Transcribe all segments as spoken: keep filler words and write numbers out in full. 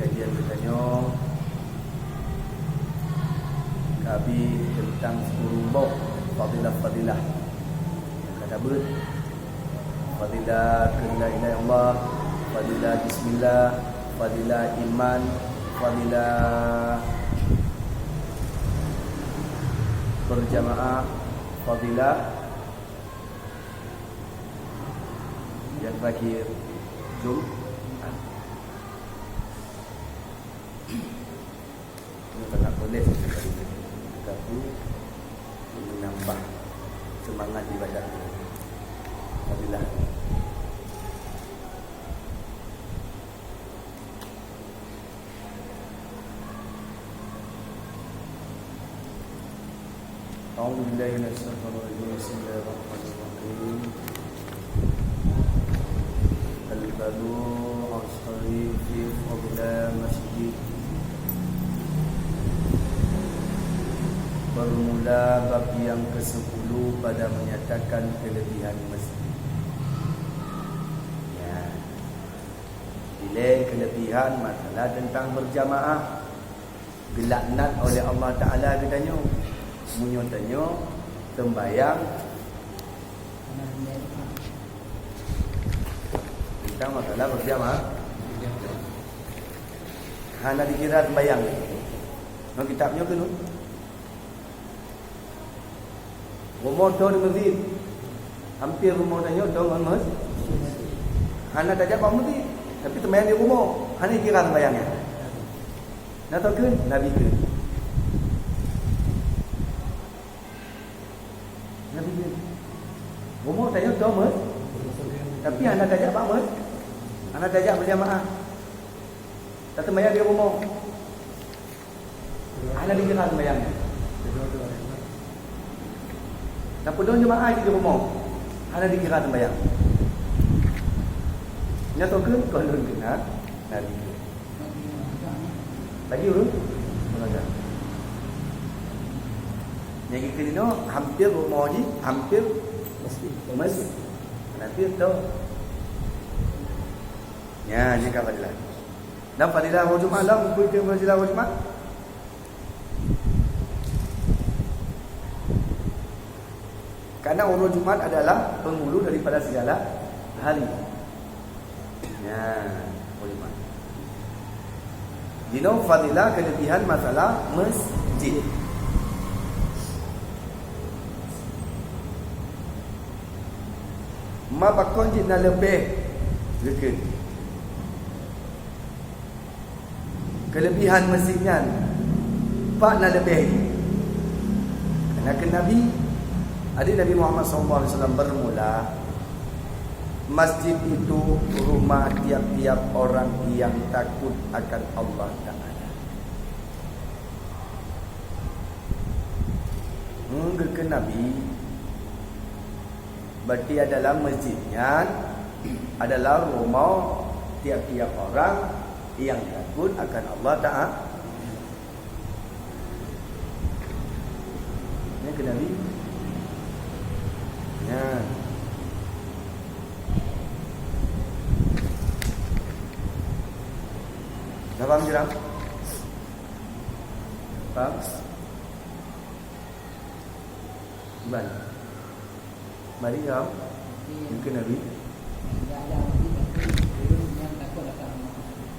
Kajian geutanyoe ka habéh teuntang sikureueng boh fadilah-fadilah nyang ka tabeuet. Fadilah kheun la ilaha illallah, fadilah bismillah, fadilah iman, fadilah berjamaah, fadilah yang terakhir Jumat. Ini sangat boleh kita menambah semangat ibadah. Fadilah. أعوذ بالله من الشيطان الرجيم. بسم الله الرحمن الرحيم. الباب العشري في فضل مسجد. Bermula bab yang kesepuluh pada menyatakan kelebihan masjid. Ya. Ilée kelebihan masalah tentang berjamaah. Geulaknat oleh Allah Taala geutanyoe. Meunyoe tanyoe sembahyang tentang masalah berjamaah, hana dikira sembahyang. Ngon kitab nyoe keunoe. Rumoh tô di masjid. Hampir rumoh tanyoe tô ngon masjid. Hana tajak bak masjid, tapi teumayang di rumoh. Hana kira sembahyang nyan. Na tô kheun? Nabi kheun. Nabi kheun. Rumoh tanyoe tô masjid, tapi hana tajak bak masjid. Hana tajak berjamaah. Tateumayang di rumoh. Hana dikira sembahyang. Tapeudong jeumaáh di rumoh. Hana dikira sembahyang. Nyan tô kheun, kon lôn kheun, ha? Nabi kheun. Lagi ureuëng? Melanggar. Nyang geukheun inoe hampir rumoh jih, hampir masjid. Masjid. Hampir tô. Nyan, nyan ka fadilah. Dan fadilah uroe Jumat lah, bukti fadilah uroe Jumat. Karena uroe Jumat adalah penghulu daripada segala hari. Ya, uroe Jumat. Jinoe fadilah kelebihan masalah masjid. Ma pakon jih na leubeh geukheun. Kelebihan masjid nyan, pat na leubeh jih. Karena kheun Nabi, hadis Nabi Muhammad sallallahu alaihi wasallam, bermula masjid itu rumah tiap-tiap orang yang takut akan Allah Taala. Hmm, geukheun Nabi, berarti adalah masjid nyan adalah rumoh tiap-tiap orang yang takut akan Allah Taala. Nyan kheun Nabi. Nyan. Dah paham, Jiran? Paham? Iban. Mariam. Mungkin Nabi.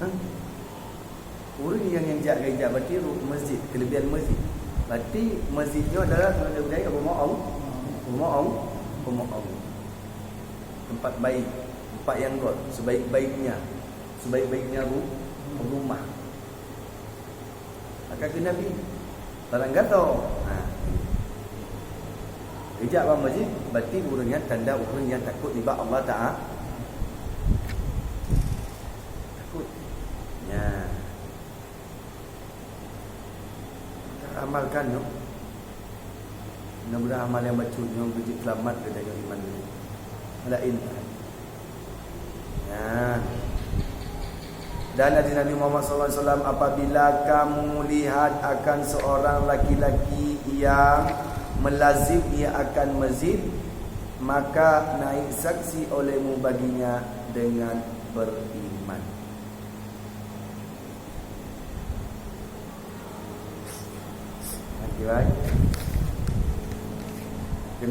Hah? Ureuëng nyang, nyang jak, jak berarti ru-, masjid, kelebihan masjid. Berarti masjid nyoe adalah sebagai budaya rumoh Allah. Rumoh Allah. Rumoh Allah. Tempat baik, tempat yang got, sebaik-baiknya, sebaik-baiknya ru-, rumah. Maka kheun Nabi, barang gadoh. Ha. Geujak bak masjid, berarti ureuëng nyan tanda ureuëng nyang takot nibak Allah Taala. Takot. Nya. Amalkan nyoe. Mudah-mudahan amal nyang bacut nyoe geujeuet seulamat geutanyoe iman geutanyoe. Laén. Nah. Dan hadis Nabi Muhammad sallallahu alaihi wasallam, "Apabila kamu lihat akan seorang laki-laki yang melazim ia akan masjid, maka naik saksi olehmu baginya dengan beriman." Keu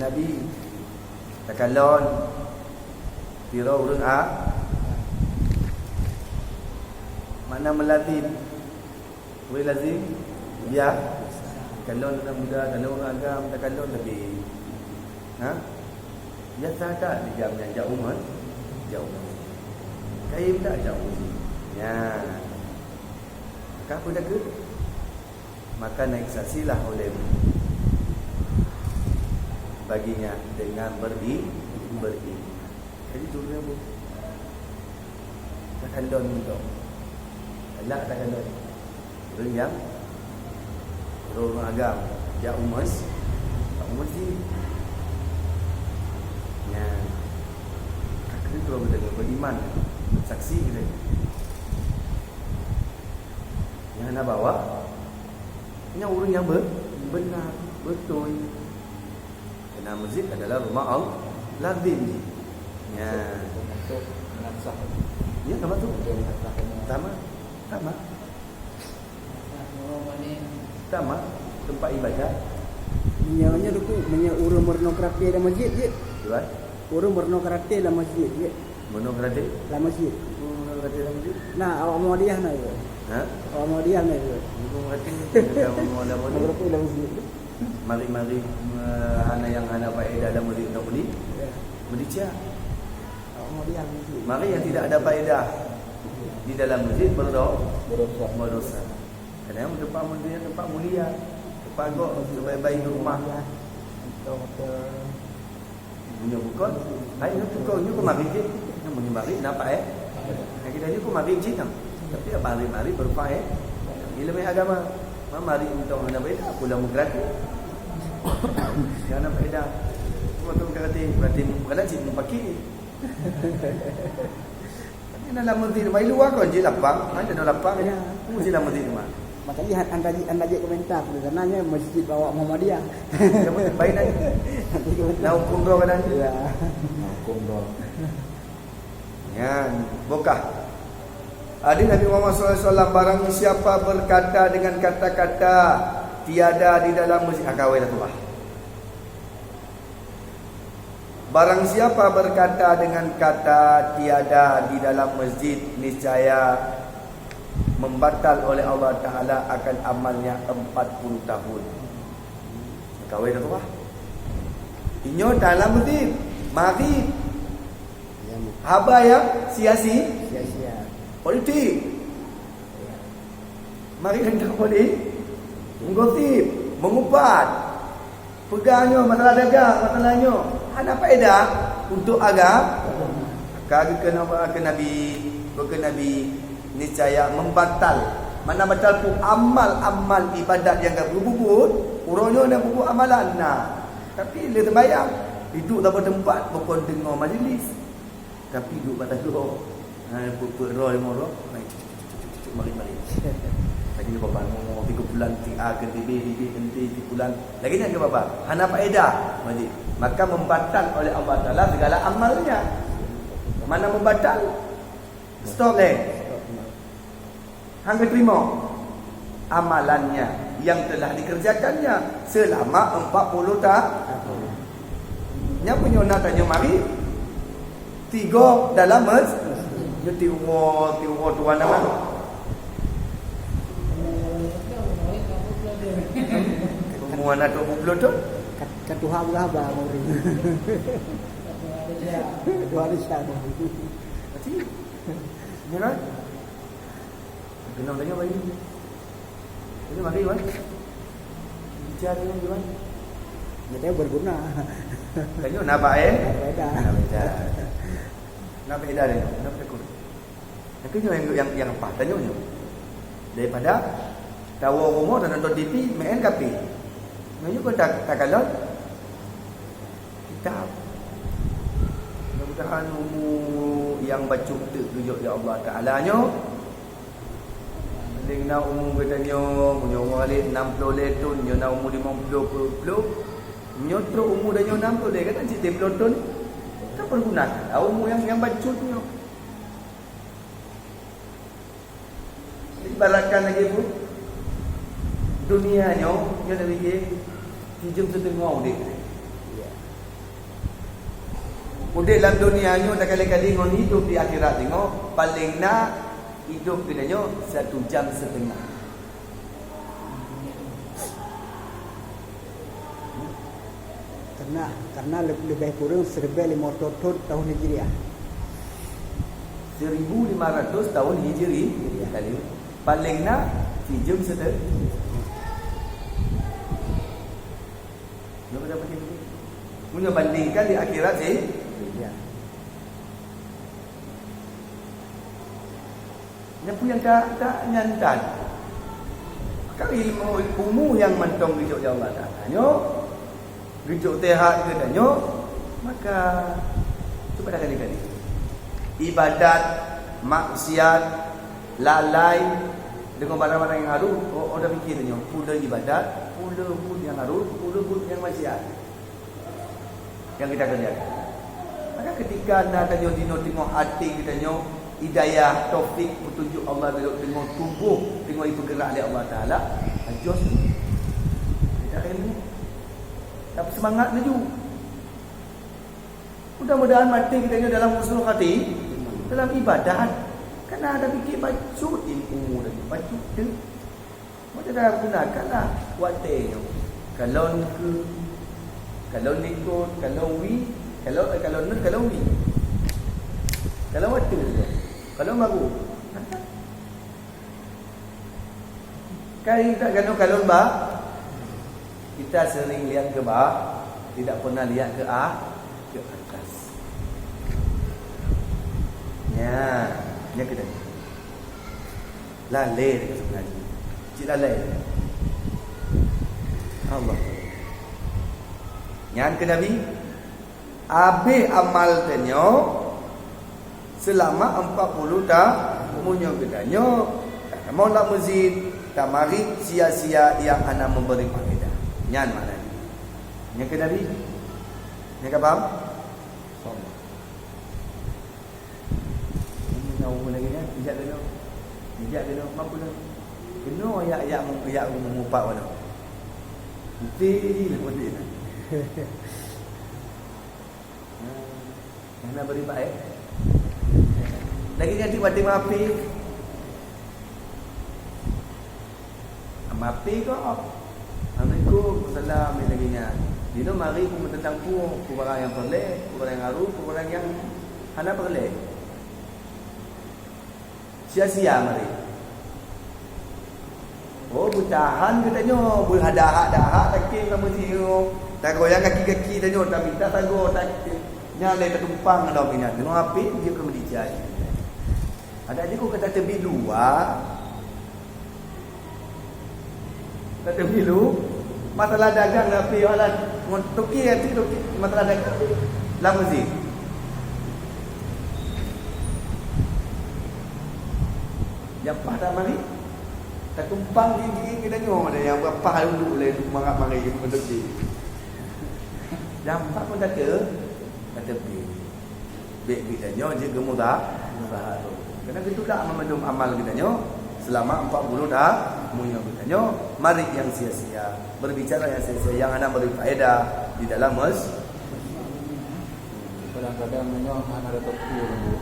Nabi, takalon sidroe ureueng a-, makna meulazim. Ureueng lazim, ya. Takalon aneuk muda, takalon ureueng agam, takalon Nabi. Ha? Biasa that dijam nyan jak umat, jak umat. Kayém that jak umat. Ya. Ka peue takheun? Maka naik saksilah oleh baginya dengan beri-, beriman. Jadi, tu dia, Bu. Takalon mantong. Galak takalon. Ureueng nyang, ureueng agam, jak umat, jak umat sini. Nyan. Ka keuneuk ureueng beriman, saksi kita. Nyang hana bawa, nyan ureueng nyang be-, beuna, beutôi. Karena masjid adalah rumah Allah, lazim jih. Ya. Untuk mengasah. Ya, sama tu. Untuk mengasah. Sama. Sama. Sama. Tempat ibadah. Meunyoe nyoe tu, meunyoe ureueng meurunoe karaté lam masjid, jih. Tuan. Ureueng meurunoe karaté lam masjid, jih. Meurunoe karaté? Lam masjid. Meurunoe karaté lam masjid? Nah, awak Muhammadiyah na, ya. Ha? Awak Muhammadiyah na, ya. Meurunoe karaté, meurunoe lam masjid. Meurunoe karaté lam masjid. Mari-mari, eh, hana nyang hana faedah lam masjid, tak boleh. Ya. Boleh cak. Awak Muhammadiyah masjid. Mari yang tidak ada faedah di dalam masjid berdo-, berdosa. Berdosa. Kadang tempat masjid tempat mulia, tempat gok sebaik-baik di rumah. Betul, betul. Meunyoe bukon, hai nyoe tukang nyoe keumarit jih. Nyoe meunyoe marit nampak, eh? Hai kita nyoe keumarit jih kan. Tapi ya marit-marit berupa, eh? Ilmu agama. Ma marit untông hana beda, pulang meugratis. Hana beda. Cuma tu berarti, berarti bukan cit mupaki. Tapi dalam masjid, di luar kon jih lapang, ada lapang. Ya. Mesti dalam masjid mah. Makanya han-, han tajik, han tajik komentar tu, karena nya masjid bawah Muhammadiyah. Siapa baik tadi? Nah, hukum droe kadang. Ya. Hukum droe. Ya, bukah. Hadis Nabi Muhammad sallallahu alaihi wasallam, barang siapa berkata dengan kata-kata tiada di dalam masjid, ah, kawai dah tuah. Barang siapa berkata dengan kata tiada di dalam masjid, niscaya membatal oleh Allah Taala akan amalnya empat puluh tahun. Kawai dah tuah. Inyo dalam masjid, mari. Ya, mu- Haba yang sia-si-, sia-sia. Politik. Mari hendak boleh menggosip, mengupat. Peugah nyoe masalah dagang, masalah nyoe. Hana faedah untuk agama. Ka geukheun apa keu Nabi, keu Nabi, niscaya membatal. Mana batal tu amal-amal ibadat yang ka geububuet, uroe nyoe na bubuet amalan na. Tapi le sembahyang, hidup dalam tempat bukon deungoe majlis. Tapi duek bak tadoe. Ha, peuet-peuet roh, lima roh. Mai, cuk, cuk, cuk, cuk, cuk, cuk, mari, mari. Lagi ni bapak ngomong, tiga bulan, ti A ke T B, T B ke T B, ti bulan. Lagi ni ke bapak. Hana faedah. Mari. Maka membatal oleh Allah Taala segala amalnya. Mana membatal? Stop deh. Hang geuteurimong amalannya yang telah dikerjakannya selama empat puluh tahun. Nyan meunyoe na tanyoe mari, tiga dalam mes-, nyoe ti uroe, ti uroe tuan nama. Umur anak dua puluh tahun. Kat-, kat tuha berapa umur ini? Dua hari satu. Berarti, ya kan? Kena tanya bagi. Ini mari, Wan. Bicara dengan Wan. Dia berguna. Tanya nak apa, eh? Nak beda. Nak beda. Nak beda dia. Nak beda. Tapi nyoe yang, yang, yang apa? Tanya nyoe. Daripada tawa rumah dan nonton T V, main kapi. Nyoe pun tak, tak kalah. Kitab. Mudah-mudahan umu nyang bacut teuk geujok lé Allah Taala nyoe. Paléng na umu geutanyoe, meunyoe umu Khalid enam puluh lhèe thon, nyoe na umu limong puluh peuet puluh. Nyoe trok umu tanyoe enam puluh lhèe, kan cit tiga puluh thon. Kan perguna lah umu nyang, nyang bacut nyoe. Ibaratkan lagi, Bu. Dunia nyoe, nyoe dah mikir, sijeuem siteungoh udép. Ya. Udép lam dunia nyoe takali-kali ngon hidup di akhirat singoh, paléng na hidup geutanyoe satu jam setengah. Karena, karena leb-, lebih kurang seribu lima ratus tahun Hijriah. Seribu lima ratus tahun Hijri, Hijriah. Kali. Paléng na sijeuem sete-, Nyoe pada penting. Meunyoe bandingkan di akhirat sih, ya. Nyan peue nyang ka, ka nyan tan. Ka ilmu, umu nyang mantong geujok lé Allah Taala. Nyoe geujok sehat geutanyoe, maka cuba dah kali-kali. Ibadat, maksiat, lalai, deungon barang-barang nyang harus, oh, oh, dah pikir tanyoe, peue le ibadat, peue le buet nyang harus, peue le buet nyang maksiat. Nyang kita kerjakan. Maka ketika na tanyoe dinoe teungoh até geutanyoe, hidayah, taufik, petunjuk Allah geutanyoe teungoh tuboh, teungoh ipeugerak lé Allah Taala, ajos tu. Kita ilmu. Tapi semangat laju. Mudah-mudahan maté geutanyoe dalam husnul khatimah, dalam ibadat. Kana ada pikir bacut ilmu tadi, bacut tu. Macam dah gunakanlah watèe nyoe. Kalon keu, kalon likot, kalon wie, kalon, eh, kalon neuk, kalon wie. Kalon watèe tu. Kalon baru. Kai tak gano kalon ba? Kita sering lihat ke bawah, tidak pernah lihat ke a-, ke atas. Ya, ya ke dah. Lalai dekat sebelah ni. Cik lalai. Allah. Nyan ke Nabi, habéh amal tanyoe selama empat puluh tahun. Meunyoe geutanyoe tatamong lam masjid, tamarit sia-sia yang hana memberi faedah. Nyan makna jih. Nyan ke Nabi? Nyan ka paham? Sama. Ini tahu lagi kan? Bijak kena. Bijak kena. Apa kena? Kena yak, yak, yak mupat mana? Mesti lah mesti lah. Hana beri baik. Lagi nyan cit watèe mapi. Mapi kok. Assalamualaikum, salam, lagi nyan. Dinoe mari pun teuntang pun, pun barang nyang peureulèe, pun barang nyang harus, pun barang nyang hana peureulèe. Sia-sia mari. Oh, beutahan geutanyoe, beuhadahak-dahak takém lam meuseujid. Tagoyang gaki-gaki tanyoe, tamita sagoe, ta-, nyan lé tatumpang lam nyan. Deungon api, jeuet keu meulijai. Ada juga kata terbilu, ah. Kata terbilu, masalah dagang tapi, alah, ngon toke hati toke, masalah dagang. Lam meuseujid. Nyang paih that mari, tatumpang gigi geutanyoe, ada nyang beurapa dulu lé mangat mari untuk di. Nyang paih pun kata, kata bi. Bèk geutanyoe jeuet geumurah, murah hati. Karena geutulak meumandum amal geutanyoe selama empat puluh tahun, meunyoe geutanyoe marit nyang sia-sia, berbicara nyang sia-sia, nyang hana beri faedah di dalam mas-, Kadang-kadang memang hana ada teupeu lagi.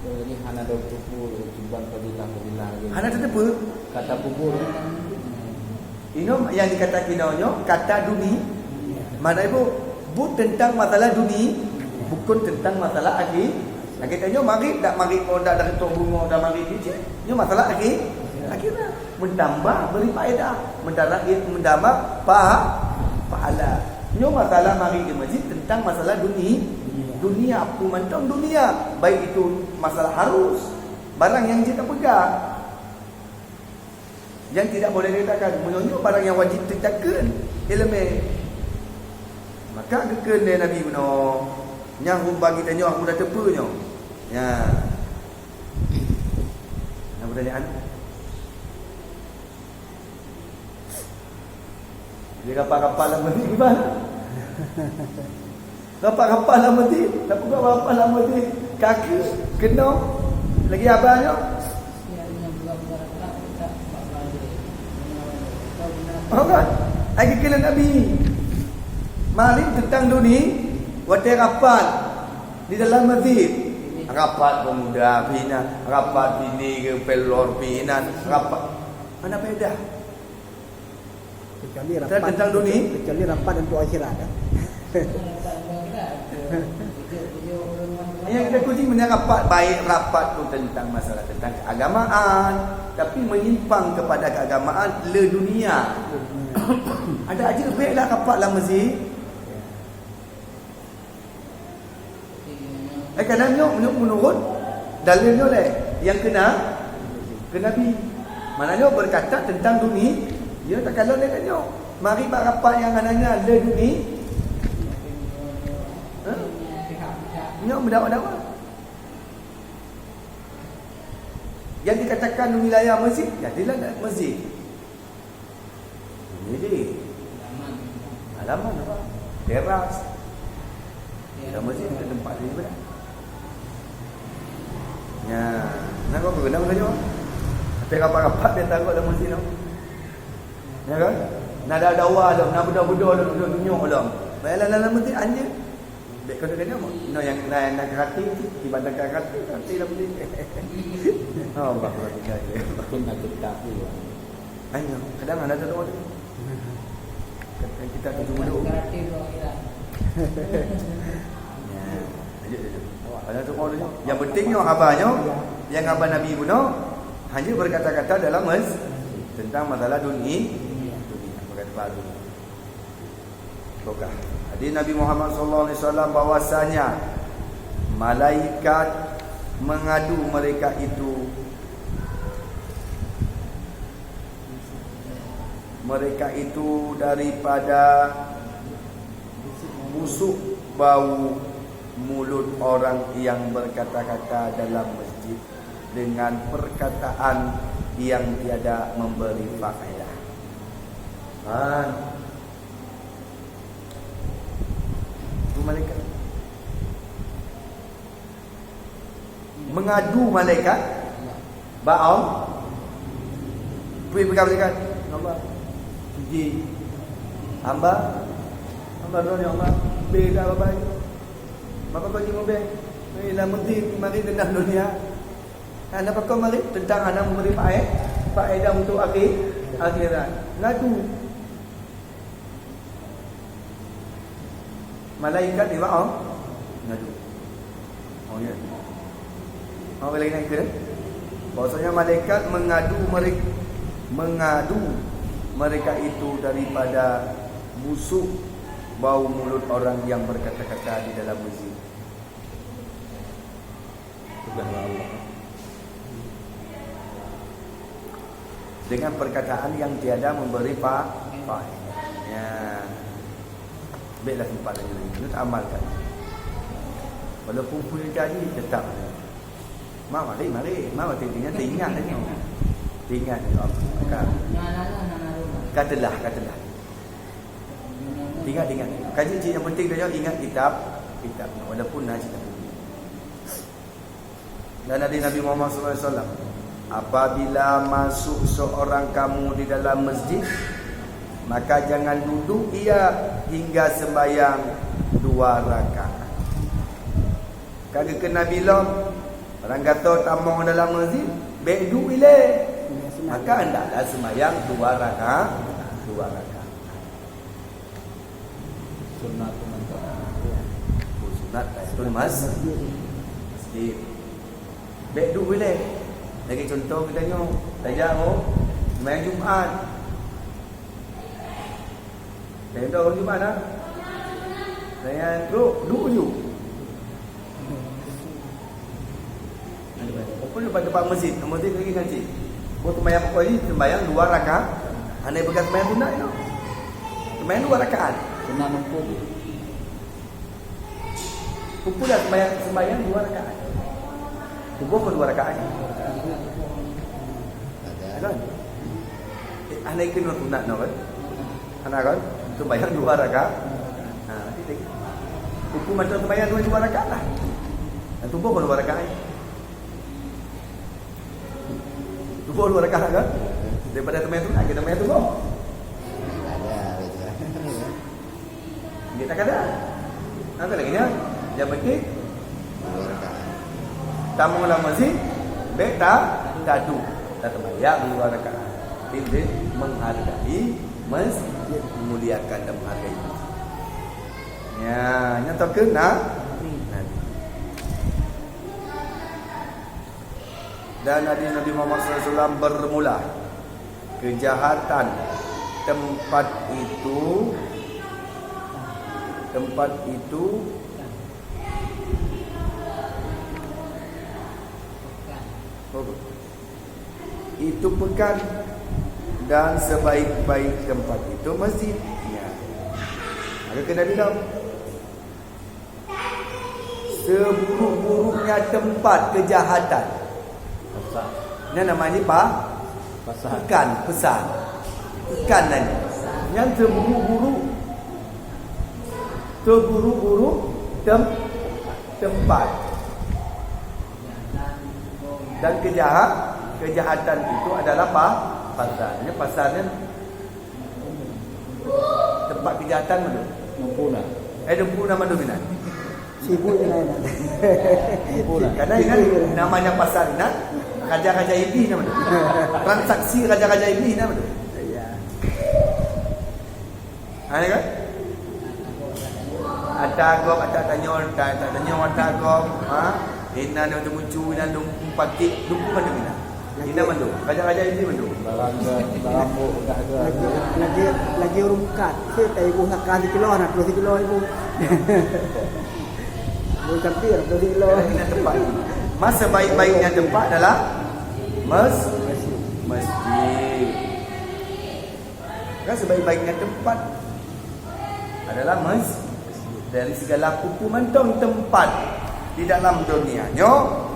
Lagi hana ada teupeu lagi, cuban fadilah-fadilah lagi. Hana teupeu? Kata kubur. Inoe nyang dikata kinoe nyoe, kata duni. Makna ibu, bu tentang masalah duni, bukan tentang masalah akhi-, akhirat. Nyoe marit, dak marit, oh, dak dari tok bungo, dak marit ni, nyoe masalah akhi-, akhirat. Meutamah beri faedah, meutamah, meutamah pa-, pahala. Nyoe masalah mari di masjid tentang masalah duni-, dunia, peue mantong dunia, baik itu masalah harus, barang nyang jeuet tapeugah, nyang tidak boleh diletakkan. Meunyoe nyoe barang nyang wajib teutakheun ileumèe, maka geukheun lé Nabi bunoe, nyang hum bagi tanyoe hana teupeu nyoe. Nya. Ada pertanyaan? Jadi kapal-kapal lam meuti gimana? Kapal-kapal lam meuti, tapi kapal-kapal lam meuti kaki kena lagi abahnya. Siap dengan bulan-bulan tak, tak, tak balik. Faham kan? Ai geukheun lé Nabi. Mari teuntang dunia, watée rapat di dalam masjid. Rapat pemuda pih inan, rapat bini keu pelor pih inan, rapat. Mana faedah? Kecuali rapat tentang dunia. Kecuali rapat untuk akhirat, kan? Yang kita kuji, meunyoe rapat baik, rapat tu tentang masalah tentang keagamaan, tapi menyimpang kepada keagamaan le dunia. Ada aja baiklah rapat lam masjid. Eh, kadang nyoe, nyoe menurut dalil nyoe lé, yang kena, kena bi. Mana nyoe berkata tentang dunia, dia tak kalau lé nyoe. Mari bak rapat yang hana nya le dunia. Hah? Nyoe mendawa-dawa. Yang dikatakan wilayah masjid, jadilah masjid. Ini di halaman apa? Teras. Dalam masjid ada tempat di mana? Ya, nak apa kena kena. Tapi rapat-rapat dia takut dalam masjid tu. Ya kan? Nak ada dawa tu, nak bedah-bedah tu, duduk nyok tu. Baiklah dalam masjid anjing. Dek kau tengok, no yang kena yang nak hati, tiba nak hati, hati dah boleh. Oh, bah, bah, kita je. Pun nak kita tu. Ayo, kadang ada tu doa tu. Kita tu cuma dulu. Ya, lanjut dulu. Ada tu doa dulu. Yang penting nyoe haba nyoe, yang haba Nabi bunoe, hanya berkata-kata dalam mas-, tentang masalah dunia. Dunia, berkata dunia. Bukah. Hadis Nabi Muhammad sallallahu alaihi wasallam bahwasanya malaikat mengadu mereka itu, mereka itu daripada busuk bau mulut orang yang berkata-kata dalam masjid dengan perkataan yang tiada memberi faedah. Ha. Itu malaikat. Mengadu malaikat bak Allah. Pergi pegang malaikat. Allah. Ji. Hamba. Hamba droe ya Allah. Beda babai. Maka kau ji mubeng. Eh, lah mesti mari tentang dunia. Hana pakon mari tentang hana memberi faed-, faedah untuk akhir, akhirat. Ngadu. Malaikat di bawah ngadu. Oh, ya. Oh, lagi nak kira? Bahwasanya malaikat mengadu mereka, mengadu mereka itu daripada busuk bau mulut orang yang berkata-kata di dalam masjid. Pegang Allah. Dengan perkataan yang tiada memberi fa-, faedah. Ya. Baiklah sempat lagi. Kita amalkan. Walaupun pun tadi tetap. Ma, mari, mari. Ma, waktu dia teringat tadi. Teringat. Ka, katalah, katalah. Ingat, ingat. Kaji cik yang penting tu, ingat kitab, kitab. Walaupun nak cik. Dan hadis Nabi Muhammad sallallahu alaihi wasallam, "Apabila masuk seorang kamu di dalam masjid, maka jangan duduk ia hingga sembahyang dua rakaat." Ka geukheun Nabi lom, barang gata tamong dalam masjid, bèk duek ilèe. Maka hendaklah sembahyang dua rakaat, dua rakaat. Sunat tu mantap. Oh, sunat tahiyatul mas-, masjid. Bèk duek ilèe. Lagèe contoh geutanyoe, tajak, oh, seumayang Jumat. Tajak ureueng Jumat, ah. Seumayang duek, duek ju. Apa lepas teumpat masjid, masjid lagi ngaji. Buat sembahyang pokok ini, sembahyang dua rakaat. Hana peugah sembahyang sunat itu. Sembahyang dua rakaat. Sunat mampu. Kumpul dah sembahyang, sembahyang dua rakaat. Subuh pun dua rakaat. Kan? Eh, hana ikut sunat no kan? Hana kan? Sembahyang dua rakaat. Ha, titik. Hukum macam sembahyang dua, dua rakaat lah. Dan subuh pun dua rakaat. Subuh dua rakaat kan? Daripada sembahyang sunat, kita sembahyang subuh. Kita kada. Apa lagi nya? Yang penting, tamu lam masjid, bek ta, tadu. Tateumbayang dua rakaat. Ini menghargai masjid, memuliakan dan menghargai masjid. Ya, nyata kena. Dan hadis Nabi Muhammad sallallahu alaihi wasallam bermula, kejahatan tempat itu, tempat itu, oh, itu pekan, dan sebaik-baik tempat itu masjid. Ya. Maka kena bilang. Seburuk-buruknya tempat kejahatan. Pasar. Nyan nama jih pa? Pasar. Pekan, pesan. Pekan nyan. Nyan seburuk-buruk, seburuk-buruk tem-, tempat. Dan kejahat, kejahatan itu adalah pa-, pasar. Nyan pasar nyan tempat kejahatan mandum. Dumpeue na. Eh, dumpeue na mandum inan. Sibuk je lain. Dumpeue na. Karena inan namanya pasar inan, raja-raja iblis na mandum. Transaksi raja-raja iblis na mandum. Ya. Ha, ya kan? Ata gob, ata tanyoe, ata, ata tanyoe, ata gob. Ha? Inan dumpeue mucu, inan dumpeue pakik, dumpeue mandum inan. Inan mandum. Raja-raja ini mandum. Barang ke, barang buk dah ke. Lagi, lagi, lagi ureueng kat. Saya tak ibu nak kasih kilo, nak terus kilo ibu. Ibu campur, terus kilo. Inan tempat. Masa baik-baiknya tempat adalah mas-, masjid. Kan sebaik-baiknya tempat adalah mas-, dari segala peue mantong tempat di dalam dunia nyoe.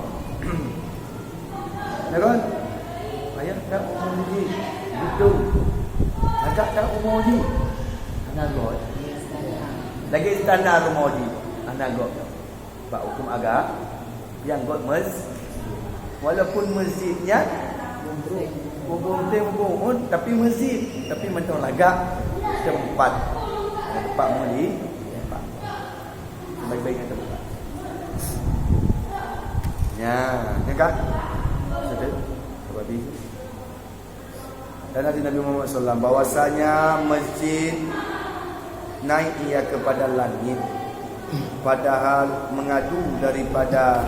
Ya kan? Ayah tak umu jih, betul. Agak tak umu jih. Anak god. Lagi standar umu jih. Anak god. Bak huköm agama, nyang göt mes-, walaupun masjid nyan bubông teuh bubông, tapi masjid, tapi mantong lagak tempat, tempat meuli, tempat baik-baik nyan tempat. Nya, nya kan? Sudah, habis. Dan hadis Nabi Muhammad sallallahu alaihi wasallam, bahwasanya masjid naik ia kepada langit, padahal mengadu daripada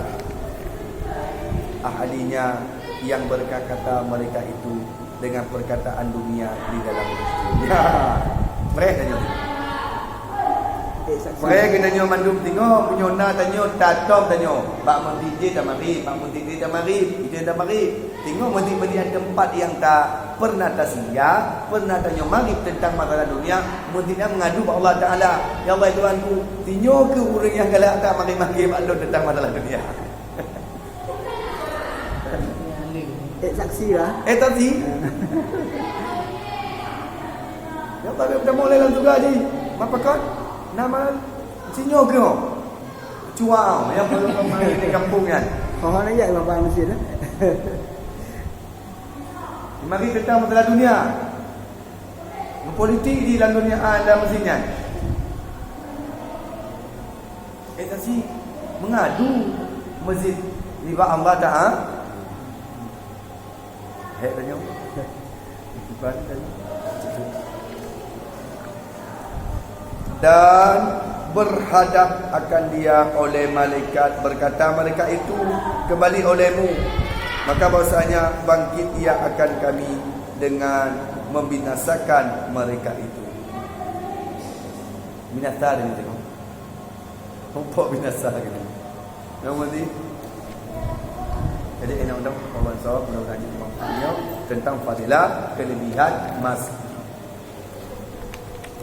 ahlinya yang berkata mereka itu dengan perkataan dunia di dalam masjid. Ya, mereh tanyoe. Eh, saksi. Mereh keunan nyoe mandum tingoh, meunyoe na tanyoe, tatom tanyoe. Bak masjid jih tamarit, bak masjid jih tamarit, ijin tamarit. Tingoh masjid-masjid nyang teumpat nyang ta pernah tasinggah, pernah tanyoe marit teuntang masalah dunia, masjid nyan meungadu bak Allah Taala, "Ya Allah, ya Tuhanku, sinyoe keuh ureueng nyang galak that marit-marit bak lôn teuntang masalah dunia." Eh, saksi lah. Eh, saksi. Ya, tapi udah mulai lam surga jih. Mapa kon? Nama sinyoe keuh. Cuba, nyang baru kemarin di kampung nyan. Oh, nak jak bang masjid, eh? Mari kita masalah dunia. Politik di dalam dunia ada masjid nyan. Eh, saksi meungadu masjid nibak Allah Taala. Hek tanyoe. Iban tanyoe. Dan berhadap akan dia oleh malaikat, berkata malaikat itu, "Kembali olehmu." Maka bahwasanya bangkit ia akan kami dengan membinasakan mereka itu. Binasa dia tengok. Rumpok binasa gitu. Yang penting, jadi, enam undang kawan sawab, mudah-mudahan jadi manfaatnya tentang fadilah kelebihan masjid.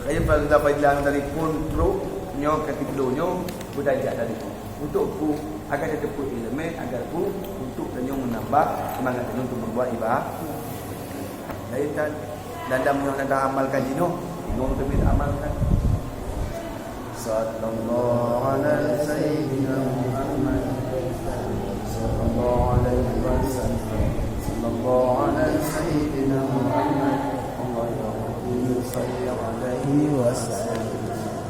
Makanya fadilah-fadilah dari pun truk nyoe ketika nyoe budaya dari pun. Untuk ku agar tetap ilmu, agar ku untuk tanyoe menambah semangat tanyoe untuk berbuat ibadah. Lain kan? Dan dah mudah dah amalkan jinoe, bingung tu bila amalkan. Sallallahu ala sayyidina Muhammad. Sallallahu alaihi wasallam. Sallallahu ala sayyidina Muhammad. Allahumma salli alaihi wasallam.